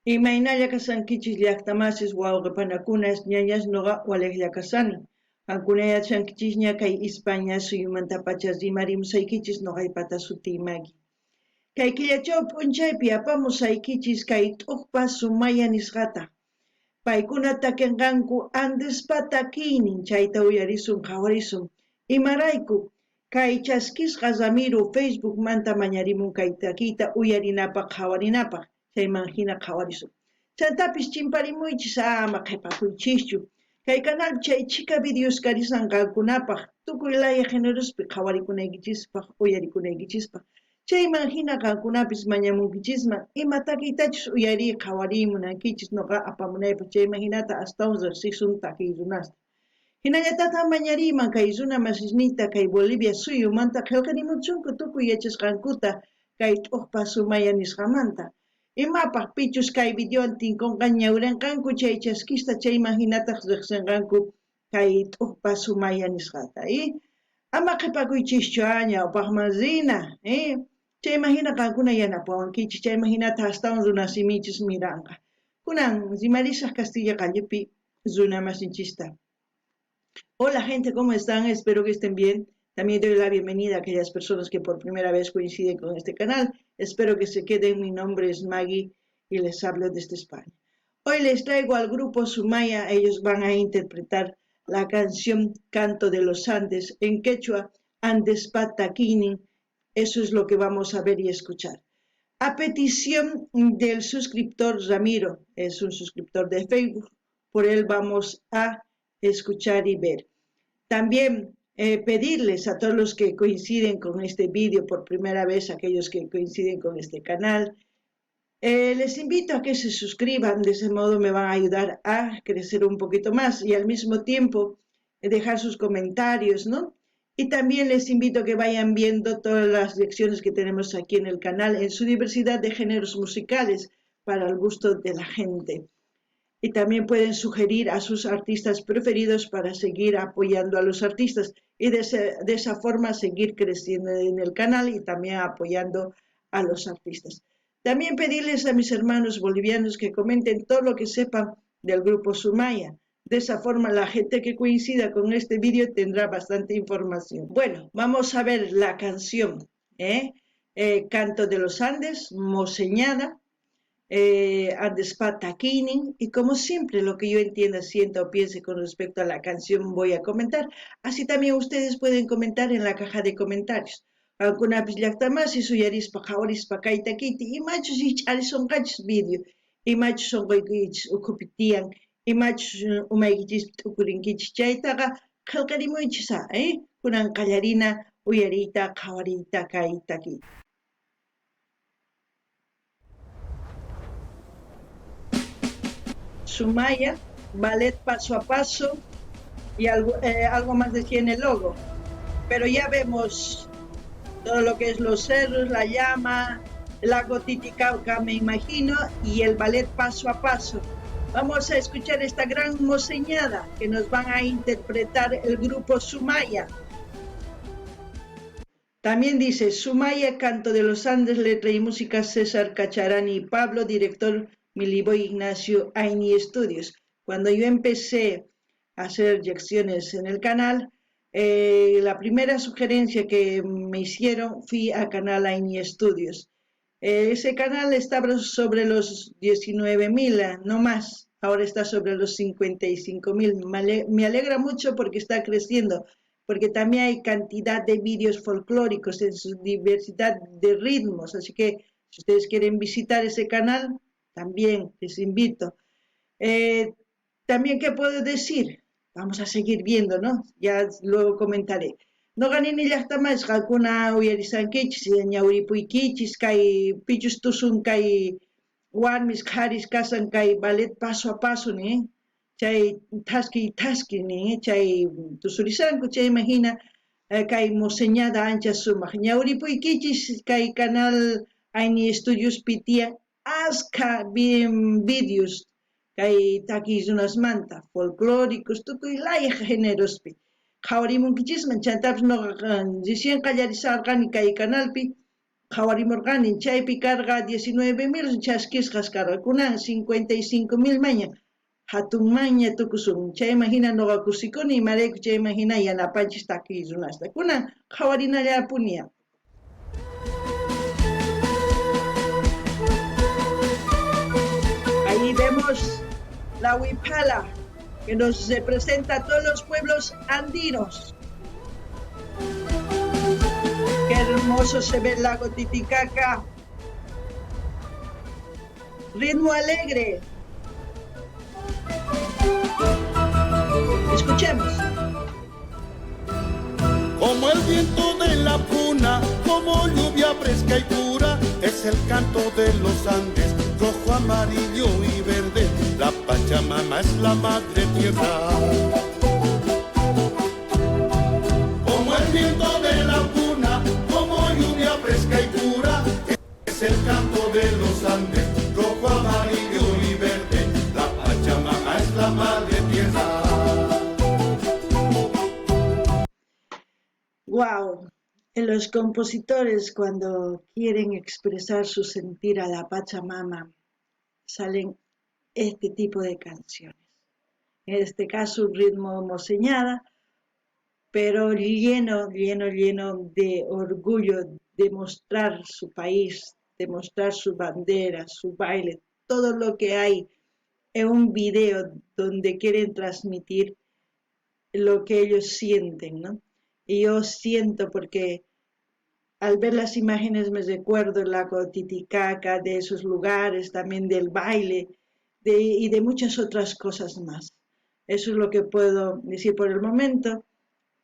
Imaynalla kashankichis llaqtamasis wawqe panakunas ñañas noqa walejlla kashani. Qankuna yachankichisña kay Ispaña suyumantapacha rimarimusaykichis noqaypata sutiy Maggie. Kay killachaw p'unchaypi apamusaykichis kay t'uqpa Sumaya nisqata. Paykuna takenqanku Andespa takiynin chayta uyarisun qhawarisun. Imarayku? Kay chaskisqa Ramiro Facebookmanta mañarimun kay takiyta uyarinapaq qhawarinapaq. Chayman jina qhawarisun. Chantapis chimparimuychis ama qhepakuychischu. Kay canalpi chay chhika videos karisan qankunapaq, tukuy laya generospi qhawarikunaykichispaq, uyarikunaykichispaq. Chayman jina qankunapis mañamunkichisman ima takiytachus uyariy qhawariy munankichis noqa apamunaypaq chayman jinata astawan riqsisun takiy runasta. Jinallatataq mañariyman kay runa masisniyta kay Bolivia suyumanta qhelqarimuchunku tukuy yachasqankuta kay t'uqpa Sumaya nisqamanta. Imapaq pichus kay videowan tinkonqa ñawrenqanku chay chaskista chayman jinataq riqsinqanku kay t'uqpa Sumaya nisqata. I? Ama qhipakuychischu a ñawpaqman rina. I? Chayman jina qankuna yanapawankichis, chayman jinataq astawan runasimichis miranqa. Kunan rimarisaq kastilla qallupi runa masinchista. Hola gente, ¿cómo están? Espero que estén bien. También doy la bienvenida a aquellas personas que por primera vez coinciden con este canal. Espero que se queden. Mi nombre es Maggie y les hablo desde España. Hoy les traigo al grupo Sumaya. Ellos van a interpretar la canción Canto de los Andes en quechua, Andes Patakinin. Eso es lo que vamos a ver y escuchar. A petición del suscriptor Ramiro, es un suscriptor de Facebook, por él vamos a escuchar y ver. También pedirles a todos los que coinciden con este vídeo por primera vez, aquellos que coinciden con este canal, les invito a que se suscriban, de ese modo me van a ayudar a crecer un poquito más y al mismo tiempo dejar sus comentarios, ¿no? Y también les invito a que vayan viendo todas las lecciones que tenemos aquí en el canal en su diversidad de géneros musicales para el gusto de la gente. Y también pueden sugerir a sus artistas preferidos para seguir apoyando a los artistas y de esa forma seguir creciendo en el canal y también apoyando a los artistas. También pedirles a mis hermanos bolivianos que comenten todo lo que sepan del grupo Sumaya. De esa forma la gente que coincida con este vídeo tendrá bastante información. Bueno, vamos a ver la canción, ¿eh? Canto de los Andes, Moseñada, Andes Patakinin, y como siempre lo que yo entienda, sienta o piense con respecto a la canción voy a comentar. Así también ustedes pueden comentar en la caja de comentarios. Qankunapis llaqtamasi suyarispa qhawarispa kay takiyta imachus rikch'arisonqachis video, imachus sonqoykichis ukhupi tiyan, imachus umaykichispi t'ukurinkichis chaytaqa qhelqarimuychis a, eh? Kunan qallarina uyariyta qhawariyta kay takiyta. Sumaya, ballet paso a paso y algo más decía en el logo. Pero ya vemos todo lo que es los cerros, la llama, el lago Titicaca, me imagino, y el ballet paso a paso. Vamos a escuchar esta gran moseñada que nos van a interpretar el grupo Sumaya. También dice Sumaya, Canto de los Andes, letra y música César Cacharani y Pablo, director Miliboy Ignacio Aini Estudios. Cuando yo empecé a hacer lecciones en el canal, la primera sugerencia que me hicieron fui a Canal Aini Estudios. Ese canal estaba sobre los 19.000, no más, ahora está sobre los 55.000. Me alegra mucho porque está creciendo, porque también hay cantidad de vídeos folclóricos en su diversidad de ritmos, así que si ustedes quieren visitar ese canal, también les invito. También, ¿qué puedo decir? Vamos a seguir viendo, ¿no? Ya luego comentaré. Noqa nini llaqtamas qankuna uyarisankichis, ñawripuykichis, kay pichus tusun kay warmis qharis kasan kay ballet paso a paso ni, chay thaski thaski ni, chay tusurisanku, chayman hina kay moseñada ancha sumaq. Ñawripuykichis kay canal Aini Estudios tiyan askha videos kay takiy runasmanta, folclóricos, tukuy laya generospi. Qhawarimunkichisman, chantapis noqa recién qallarisarqani kay canalpi. Qhawarimorqani, chaypi karqa 19 mil chaskisqas karqa, kunan 55 mil maña, hatunmanña tukusun. Chayman hina noqa kusikuni, imarayku chayman hina yanapanchis takiy runasta. Kunan qhawarinallapuni. Ahí vemos la huipala que nos representa a todos los pueblos andinos. Qué hermoso se ve el lago Titicaca. Ritmo alegre. Escuchemos. Como el viento de la puna, como lluvia fresca y pura, es el canto de los Andes, rojo, amarillo y verde. La Pachamama es la madre tierra. Como el viento de la puna, como lluvia fresca y pura, es el canto de los Andes, rojo, amarillo y verde. La Pachamama es la madre tierra. Wow, los compositores cuando quieren expresar su sentir a la Pachamama salen este tipo de canciones. En este caso un ritmo moseñada, pero lleno, lleno, lleno de orgullo de mostrar su país, de mostrar su bandera, su baile, todo lo que hay en un video donde quieren transmitir lo que ellos sienten, ¿no? Y yo siento porque al ver las imágenes me recuerdo el lago Titicaca, de esos lugares, también del baile y de muchas otras cosas más. Eso es lo que puedo decir por el momento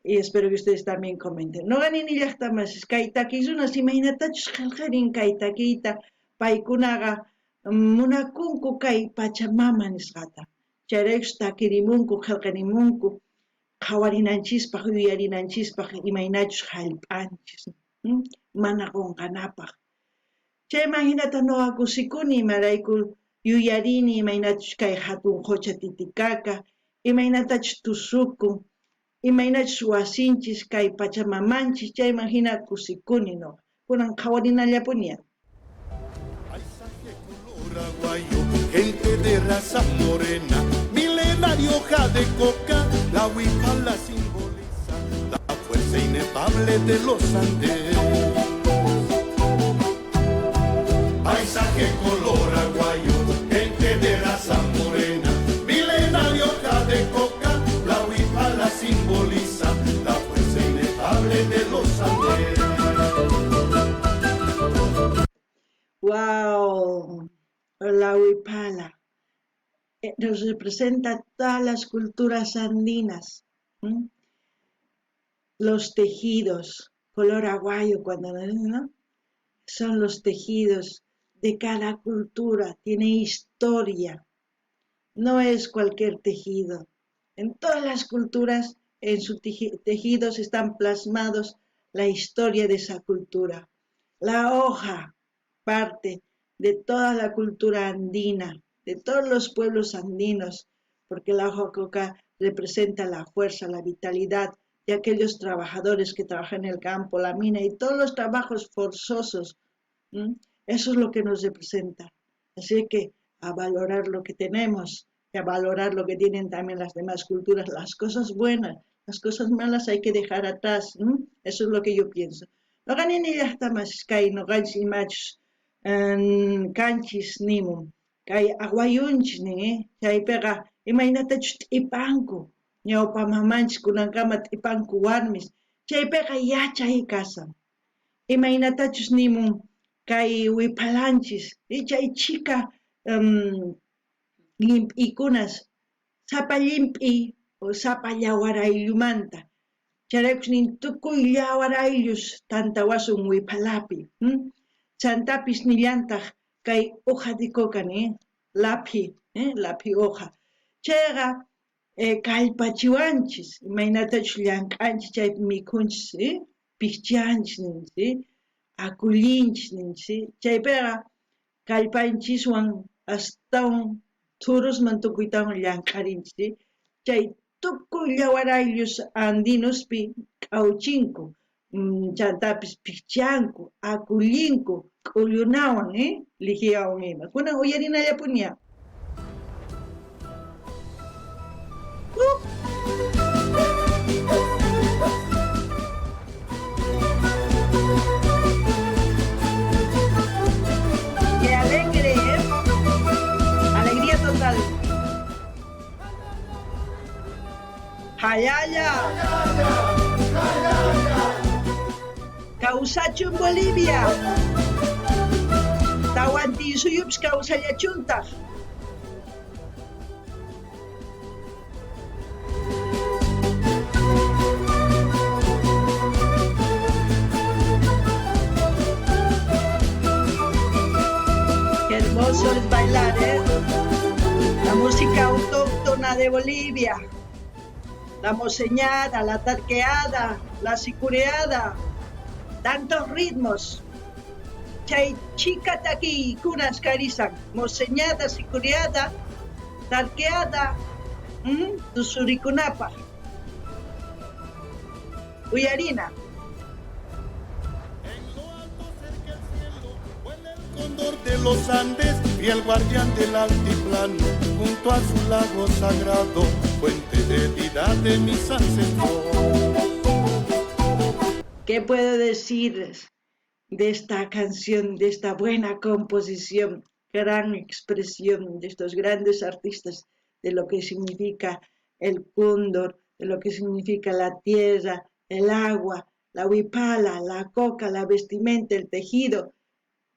y espero que ustedes también comenten. Noqa nini llaqtamasis kay takiy runas imaynatachus qhelqarin kay takiyta paykunaqa munakunku kay Pachamama nisqata. Chayraykus takirimunku, qhelqarimunku qhawarinanchispaq, yuyarinanchispaq imaynachus hallp'anchis mana qunqanapaq. Chayman hinata noqa kusikuni imarayku yuyarini imaynachus kay hatun qucha Titicaca, imaynatachus tusukun, imaynachus wasinchis kay Pachamamanchis chayman hina kusikuni noqa. Kunan qhawarinallapuni. Paisaje color aguayo, gente de raza morena, milenario hoja de coca, la huipala simboliza la fuerza inefable de los Andes. Paisaje color aguayo, gente de raza morena, milenario hoja de coca, la huipala simboliza la fuerza inefable de los Andes. ¡Wow! La huipala nos representa todas las culturas andinas. Los tejidos, color aguayo, cuando ¿no? Son los tejidos de cada cultura, tiene historia. No es cualquier tejido. En todas las culturas, en sus tejidos están plasmados la historia de esa cultura. La hoja parte de toda la cultura andina, de todos los pueblos andinos, porque la hoja coca representa la fuerza, la vitalidad de aquellos trabajadores que trabajan en el campo, la mina y todos los trabajos forzosos. Eso es lo que nos representa. Así que a valorar lo que tenemos y a valorar lo que tienen también las demás culturas, las cosas buenas, las cosas malas hay que dejar atrás. Eso es lo que yo pienso. Noqa nini llaqtamasis kay noqanchis imachus kanchis nimun kay aguayunchis nin chaypiqa imaynatachus t'ipanku ñawpa mamanchis kunankama t'ipanku warmis chaypiqa yachay kasan imaynatachus nimun kay wiphalanchis chay chhika llimp'ikunas sapa llimp'i o sapa yawar ayllumanta chayraykus nin tukuy yawar ayllus tantawasun wiphalapi chantapis nillantaq kay hoja de coca nin laphi laphi hoja chayqa kallpachiwanchis imaynatachus llank'anchis chaypi mikhunchis pikchanchis ninchis akullinchis ninchis chaypiqa kallpanchiswan astawan thurusman tukuytawan llank'arinchis chay tukuy yawar ayllus andinospi k'awchinku. Chantapis phichanku, akullinku, k'ullunawan, lijiawan ima. Kunan uyarinallapuniya. ¡Qué alegre, eh! Alegría total. ¡Jayaya! Kawsachun Bolivia. Tawantinsuyupis kawsallachuntaq. Qué hermoso es bailar, ¿eh? La música autóctona de Bolivia. La moseñada, la tarqueada, la sicureada. Tantos ritmos. Chay chica taki kunas karisan. Moseñada, sicureada, tarqueada, tusurikunapa. Uyarina. En lo alto cerca el cielo vuela el cóndor de los Andes y el guardián del altiplano junto a su lago sagrado, fuente de vida de mis ancestros. ¿Qué puedo decirles de esta canción, de esta buena composición, gran expresión de estos grandes artistas, de lo que significa el cóndor, de lo que significa la tierra, el agua, la huipala, la coca, la vestimenta, el tejido,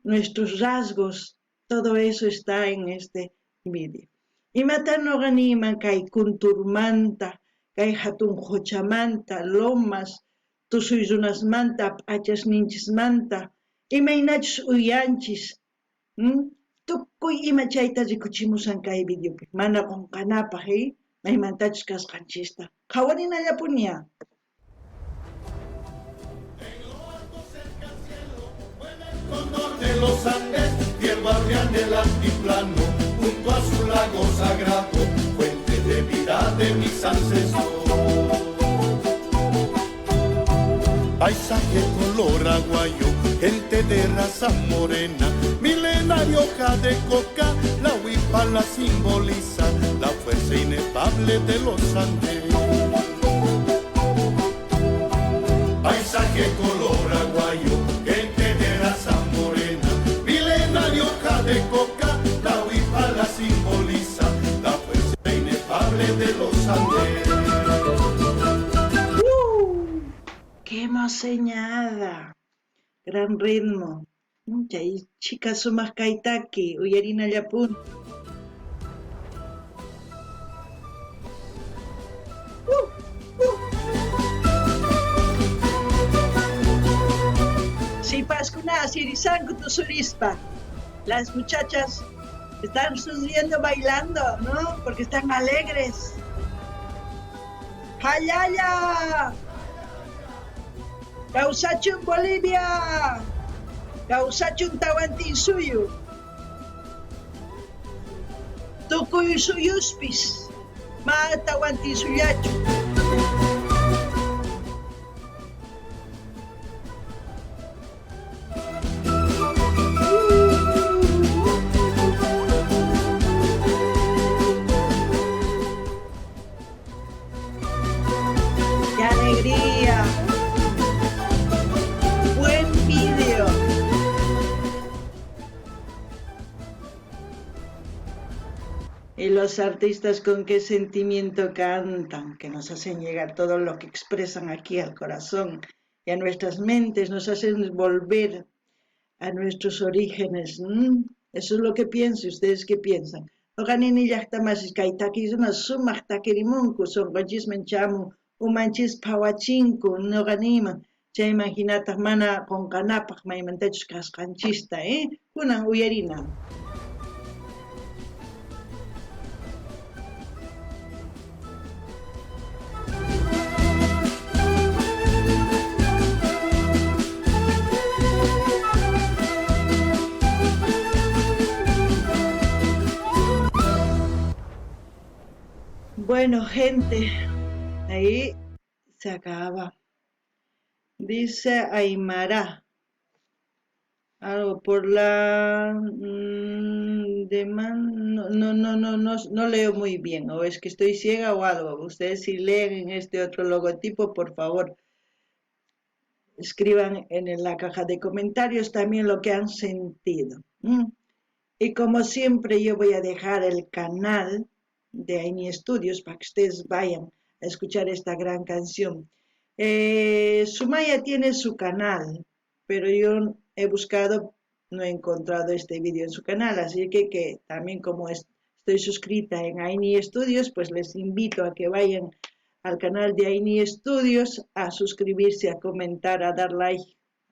nuestros rasgos, todo eso está en este vídeo? Imata noqa niyman kay kunturmanta, kay hatun qochamanta, lomas, tusuy runasmanta, p'achasninchismanta, imaynachus uyanchis, tukuy ima chayta rikuchimusan kay videopi, mana qonqanapaj, maymantachus kasqanchista. Qhawarinallapuniya. En lo alto cerca al cielo vuela el cóndor de los Andes y el guardián del altiplano junto a su lago sagrado, fuente de vida de mis ancestros. Paisaje color aguayo, gente de raza morena, milenario hoja de coca, la huipala simboliza la fuerza inefable de los Andes. Paisaje color aguayo, gente de raza morena, milenario hoja de coca, la huipala simboliza la fuerza inefable de los Andes. ¡Qué moseñada! Gran ritmo. Chay chika sumaq kaytaki, uyarinallapuni. Sipaskuna asirisanku tusurispa. Las muchachas están sonriendo, bailando, ¿no? Porque están alegres. ¡Jayaya! ¡Kawsachun Bolivia! ¡Kawsachun Tawantinsuyu! Tukuy suyuspis! Ma Tawantinsuyachu! ¡Qué alegría! ¡Buen vídeo! Y los artistas con qué sentimiento cantan, que nos hacen llegar todo lo que expresan aquí al corazón y a nuestras mentes, nos hacen volver a nuestros orígenes. Eso es lo que pienso. ¿Ustedes qué piensan? Noqa nini llaqtamasis kay takiykuna sumaq takirimunku, sunqunchisman chamun, umanchis phawachinku, noqa niyman chayman hinataq mana qunqanapaq maymantachus kasqanchista, Kunan uyarina. Bueno, gente, ahí se acaba. Dice Aymara. Algo por la demanda. No, no, no, no, no leo muy bien. O es que estoy ciega o algo. Ustedes si leen en este otro logotipo, por favor, escriban en la caja de comentarios también lo que han sentido. Y como siempre, yo voy a dejar el canal de Aini Studios para que ustedes vayan a escuchar esta gran canción. Sumaya tiene su canal, pero yo he buscado, no he encontrado este vídeo en su canal, así que también como estoy suscrita en Aini Studios, pues les invito a que vayan al canal de Aini Studios a suscribirse, a comentar, a dar like,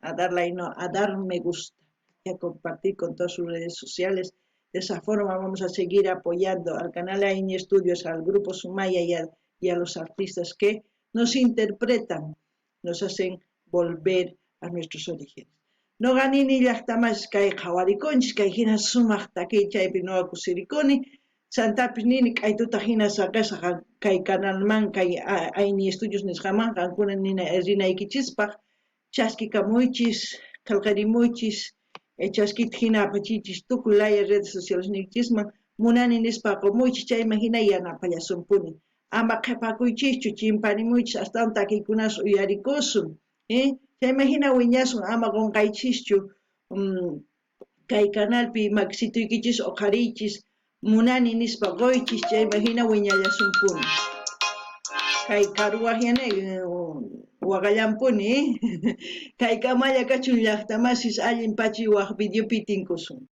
a dar like, no, a dar me gusta y a compartir con todas sus redes sociales. De esa forma vamos a seguir apoyando al canal Aini Studios, al grupo Sumaya y a los artistas que nos interpretan, nos hacen volver a nuestros orígenes. Noqa nini llaqtamasis kay qhawarikunchis, kay hina sumaq takiy chaypi noqa kusirikuni. Chantapis nini k'aytuta hina saqesaq kay canalman, kay Aini Studios nisqaman qankuna nina rinaykichispaq chaskikamuychis, qillqarimuychis, chaskita hina apachiychis tukuy laya redes sociales niykichisman munani nispa qumuychis chayman hina yanapallasunpuni. Ama qhipakuychischu, chimpanimuychis astawan takiykunas uyarikusun. Chayman hina wiñasun, ama qunqaychischu kay canalpi makisituykichis uqhariychis munani nispa quychis chayman hina wiñallasunpuni. Kay karuwaqyana waqallanpuni. Kay kamalla kachun llaqtamasis allin pachi waq videopi tinkusun.